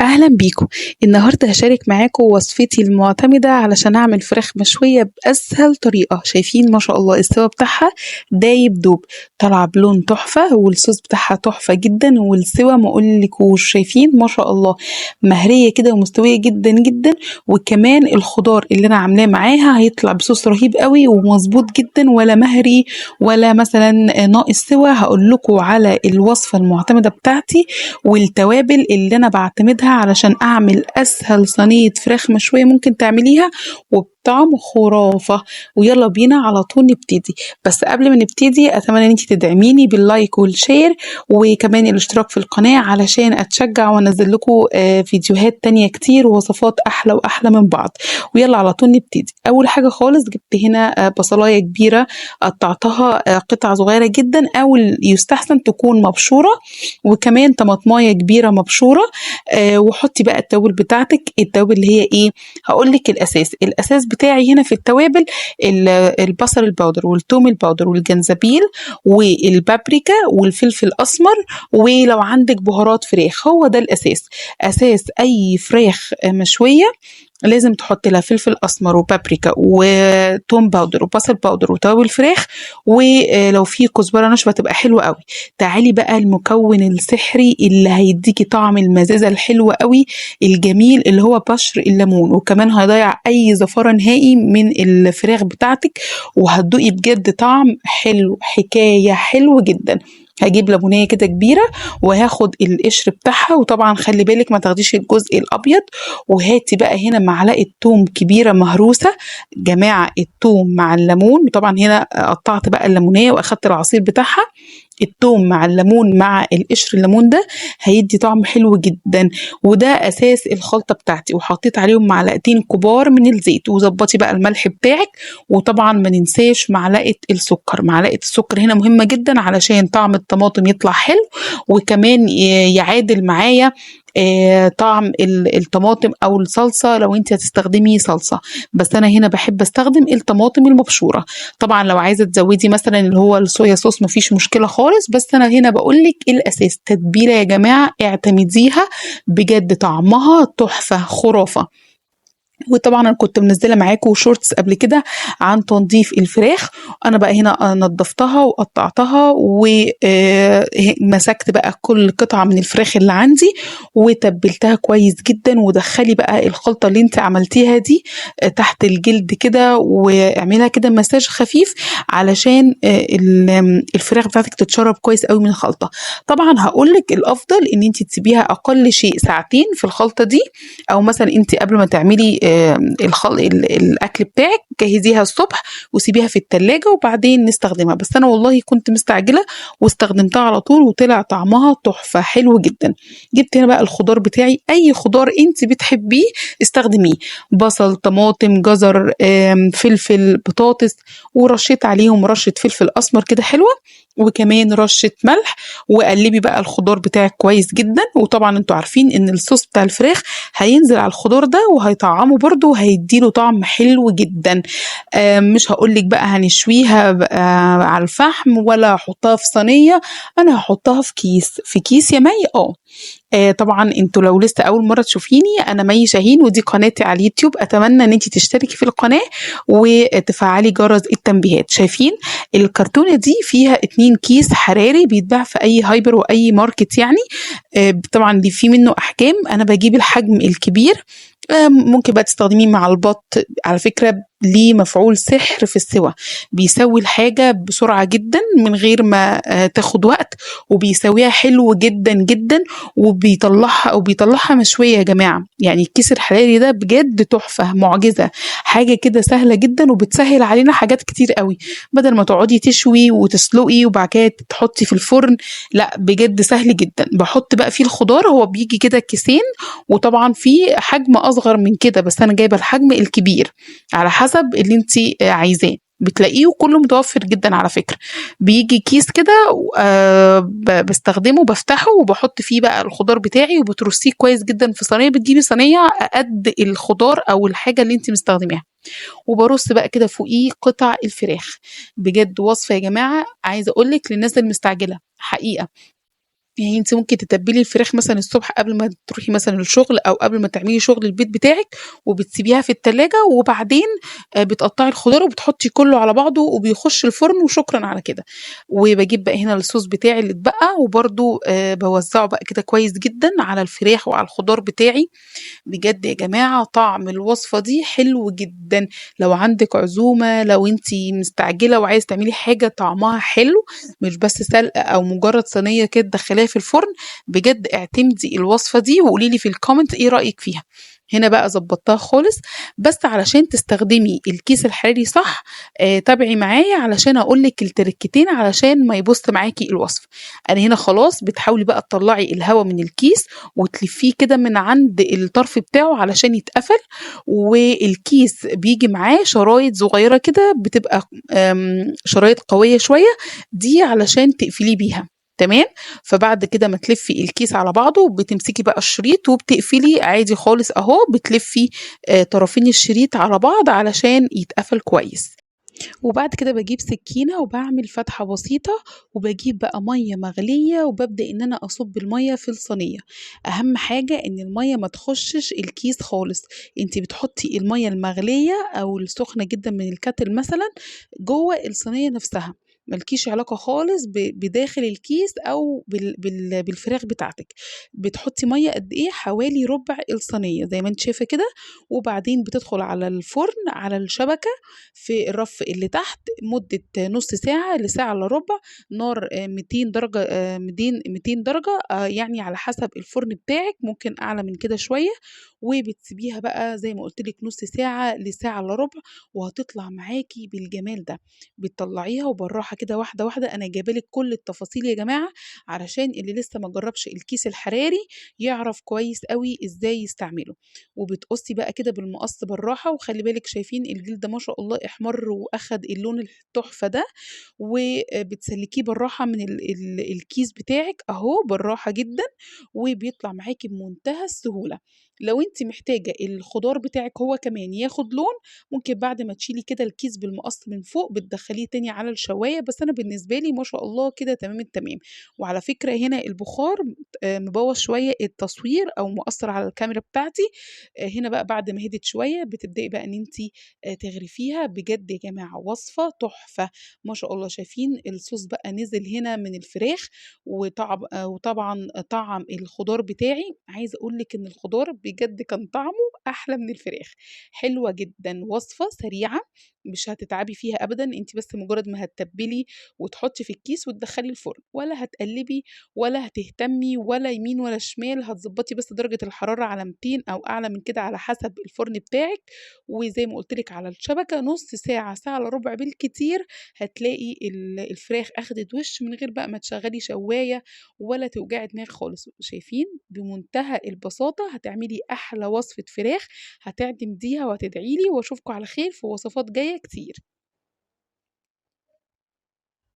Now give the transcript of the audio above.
أهلا بيكم. النهاردة هشارك معاكم وصفتي المعتمدة علشان أعمل فراخ مشوية بأسهل طريقة. شايفين ما شاء الله السوا بتاعها دايب دوب، طالعة بلون تحفة والصوص بتاعها تحفة جدا، والسوا ما أقولكوش. شايفين ما شاء الله مهرية كده ومستوية جدا جدا، وكمان الخضار اللي أنا عاملاه معاها هيطلع بصوص رهيب قوي ومظبوط جدا، ولا مهري ولا مثلا ناقص سوا. هقول لكم على الوصفة المعتمدة بتاعتي والتوابل اللي أنا بعتمدها علشان اعمل اسهل صينية فراخ مشوية ممكن تعمليها وبطعم خرافه. ويلا بينا على طول نبتدي. بس قبل ما نبتدي اتمنى ان انت تدعميني بال like وال share وكمان الاشتراك في القناة علشان اتشجع وانزل لكم فيديوهات تانية كتير ووصفات احلى واحلى من بعض. ويلا على طول نبتدي. اول حاجة خالص جبت هنا بصلايه كبيرة قطعتها قطع صغيرة جدا، او يستحسن تكون مبشوره، وكمان طماطمايه كبيرة مبشوره. وحطي بقى التوابل بتاعتك. التوابل اللي هي ايه؟ هقول لك الاساس بتاعي هنا في التوابل البصل ال powder والثوم ال powder والجنزبيل والبابريكا والفلفل الاسمر، ولو عندك بهارات فراخ. هو ده الاساس، اساس اي فراخ مشوية لازم تحط لها فلفل اسمر وبابريكا وتوم powder وبصل powder وتوابل فراخ، ولو في كزبره ناشفة تبقى حلوة قوي. تعالي بقى المكون السحري اللي هيديكي طعم المزازه الحلوة قوي الجميل اللي هو بشر الليمون، وكمان هيضيع اي زفاره نهائي من الفراخ بتاعتك، وهتدوقي بجد طعم حلو، حكاية حلو جدا. هجيب ليمونيه كده كبيرة وهاخد القشر بتاعها، وطبعا خلي بالك ما تاخديش الجزء الابيض. وهاتي بقى هنا معلقه توم كبيرة مهروسه. جماعة التوم مع الليمون، وطبعا هنا قطعت بقى الليمونيه واخدت العصير بتاعها. التوم مع الليمون مع القشر الليمون ده هيدي طعم حلو جدا، وده اساس الخلطة بتاعتي. وحطيت عليهم معلقتين كبار من الزيت، وظبطي بقى الملح بتاعك. وطبعا ما ننساش معلقه السكر. معلقه السكر هنا مهمة جدا علشان طعم الطماطم يطلع حلو، وكمان يعادل معايا طعم الطماطم او الصلصه لو انت هتستخدمي صلصه. بس انا هنا بحب استخدم الطماطم المبشوره. طبعا لو عايزه تزودي مثلا اللي هو الصويا صوص مفيش مشكلة خالص، بس انا هنا بقولك الاساس. تتبيله يا جماعة اعتمديها بجد، طعمها تحفة خرافه. وطبعا انا كنت منزله معاكم shorts قبل كده عن تنظيف الفراخ. انا بقى هنا نظفتها وقطعتها ومسكت بقى كل قطعه من الفراخ اللي عندي وتبلتها كويس جدا. ودخلي بقى الخلطة اللي انت عملتيها دي تحت الجلد كده، واعملها كده مساج خفيف علشان الفراخ بتاعتك تتشرب كويس قوي من الخلطة. طبعا هقولك الافضل ان انت تسيبيها اقل شيء ساعتين في الخلطة دي، او مثلا انت قبل ما تعملي الاكل بتاعك جهزيها الصبح وسيبيها في التلاجة وبعدين نستخدمها. بس انا والله كنت مستعجلة واستخدمتها على طول وطلع طعمها تحفة حلو جدا. جبت هنا بقى الخضار بتاعي، اي خضار انت بتحبيه استخدميه، بصل، طماطم، جزر، فلفل، بطاطس، ورشيت عليهم رشه فلفل اسمر كده حلوة، وكمان رشه ملح. وقلبي بقى الخضار بتاعك كويس جدا. وطبعا انتوا عارفين ان الصوص بتاع الفراخ هينزل على الخضار ده وهيطعمه برده وهيديله طعم حلو جدا. مش هقولك بقى هنشويها بقى على الفحم ولا هحطها في صينية، انا هحطها في كيس، في كيس يا مي. طبعا انتوا لو لسه اول مرة تشوفيني، انا مي شاهين ودي قناتي على اليوتيوب. اتمنى ان انت تشتركي في القناة وتفعلي جرس التنبيهات. شايفين الكرتونه دي فيها 2 كيس حراري، بيتباع في اي hyper واي ماركت يعني. طبعا دي في منه احجام، انا بجيب الحجم الكبير. ممكن بقى تستخدميه مع البط، على فكرة ليه مفعول سحر في السوى، بيسوي الحاجة بسرعة جدا من غير ما تاخد وقت، وبيسويها حلو جدا جدا، وبيطلعها مشوية يا جماعة. يعني الكيس الحراري ده بجد تحفة، معجزة، حاجة كده سهلة جدا وبتسهل علينا حاجات كتير قوي، بدل ما تقعدي تشوي وتسلقي وبعد كده تحطي في الفرن، لا بجد سهل جدا. بحط بقى فيه الخضار، هو بيجي كده كيسين، وطبعا في حجم اصغر من كده بس انا جايبه الحجم الكبير على حسب اللي انت عايزاه، بتلاقيه وكله متوفر جدا على فكرة. بيجي كيس كده بستخدمه، بفتحه وبحط فيه بقى الخضار بتاعي، وبترصيه كويس جدا في صينية. بتجيبي صينية قد الخضار او الحاجة اللي انت مستخدماها، وبرص بقى كده فوقيه قطع الفراخ. بجد وصفه يا جماعة، عايزه اقولك للناس المستعجله حقيقة. يعني انت ممكن تتبلي الفراخ مثلا الصبح قبل ما تروحي مثلا الشغل او قبل ما تعملي شغل البيت بتاعك، وبتسيبيها في التلاجة، وبعدين بتقطعي الخضار وبتحطي كله على بعضه وبيخش الفرن، وشكرا على كده. وبجيب بقى هنا الصوص بتاعي اللي اتبقى، وبرده بوزعه بقى كده كويس جدا على الفراخ وعلى الخضار بتاعي. بجد يا جماعة طعم الوصفة دي حلو جدا. لو عندك عزومة، لو انتي مستعجلة وعايز تعملي حاجة طعمها حلو، مش بس سلق او مجرد صينية كده تدخليها في الفرن، بجد اعتمدي الوصفة دي وقولي لي في ال comment ايه رأيك فيها. هنا بقى ظبطتها خالص. بس علشان تستخدمي الكيس الحراري صح، تابعي معايا علشان اقولك التركتين علشان ما يبص معاكي الوصفة. انا هنا خلاص بتحاولي بقى تطلعي الهواء من الكيس وتلفيه كده من عند الطرف بتاعه علشان يتقفل. والكيس بيجي معاه شرايط صغيرة كده، بتبقى شرايط قوية شوية دي علشان تقفليه بيها، تمام. فبعد كده ما تلفي الكيس على بعضه بتمسكي بقى الشريط وبتقفلي عادي خالص اهو، بتلفي طرفين الشريط على بعض علشان يتقفل كويس. وبعد كده بجيب سكينة وبعمل فتحة بسيطة، وبجيب بقى مية مغلية وببدأ ان انا اصب المية في الصينية. اهم حاجة ان المية ما تخشش الكيس خالص، انتي بتحطي المية المغلية او السخنة جدا من الكاتل مثلا جوه الصينية نفسها، ملكيش علاقة خالص بداخل الكيس أو بالفراخ بتاعتك. بتحطي مية قد إيه؟ حوالي ربع الصينية زي ما انت شايفة كده. وبعدين بتدخل على الفرن على الشبكة في الرف اللي تحت مدة نص ساعة لساعة إلا ربع، نار 200 درجة، 200 درجة، يعني على حسب الفرن بتاعك، ممكن أعلى من كده شوية. وبتسيبيها بقى زي ما قلت لك نص ساعة لساعة إلا ربع، وهتطلع معاكي بالجمال ده. بتطلعيها وبالراحة كده واحدة واحدة. أنا جايبالك كل التفاصيل يا جماعة علشان اللي لسه ما جربش الكيس الحراري يعرف كويس قوي ازاي يستعمله. وبتقصي بقى كده بالمقص بالراحة، وخلي بالك شايفين الجلد ده ما شاء الله احمر واخد اللون التحفة ده. وبتسلكيه بالراحة من الكيس بتاعك اهو بالراحة جدا، وبيطلع معاكي بمنتهى السهولة. لو انت محتاجة الخضار بتاعك هو كمان ياخد لون، ممكن بعد ما تشيلي كده الكيس بالمقص من فوق بتدخليه تاني على الشواية. بس انا بالنسبة لي ما شاء الله كده تمام التمام. وعلى فكرة هنا البخار مبوظ شوية التصوير او مؤثر على الكاميرا بتاعتي. هنا بقى بعد ما هدت شوية بتبدأي بقى ان انت تغرفيها. بجد يا جماعة وصفة تحفة ما شاء الله. شايفين الصوص بقى نزل هنا من الفراخ، وطبعا طعم الخضار بتاعي. عايزة اقول لك ان الخضار بجد كان طعمه احلى من الفراخ. حلوة جدا، وصفة سريعة مش هتتعبي فيها ابدا. انت بس مجرد ما هتتبلي وتحطي في الكيس وتدخلي الفرن، ولا هتقلبي ولا هتهتمي ولا يمين ولا شمال، هتظبطي بس درجة الحرارة على 200 او اعلى من كده على حسب الفرن بتاعك. وزي ما قلت لك على الشبكة نص ساعة، ساعة الا ربع بالكتير، هتلاقي الفراخ اخدت وش من غير بقى ما تشغلي شواية ولا توجعي دماغ خالص. شايفين بمنتهى البساطة هتعملي احلى وصفة فراخ هتعتمديها وهتدعيلي. واشوفكم على خير في وصفات جاية كتير.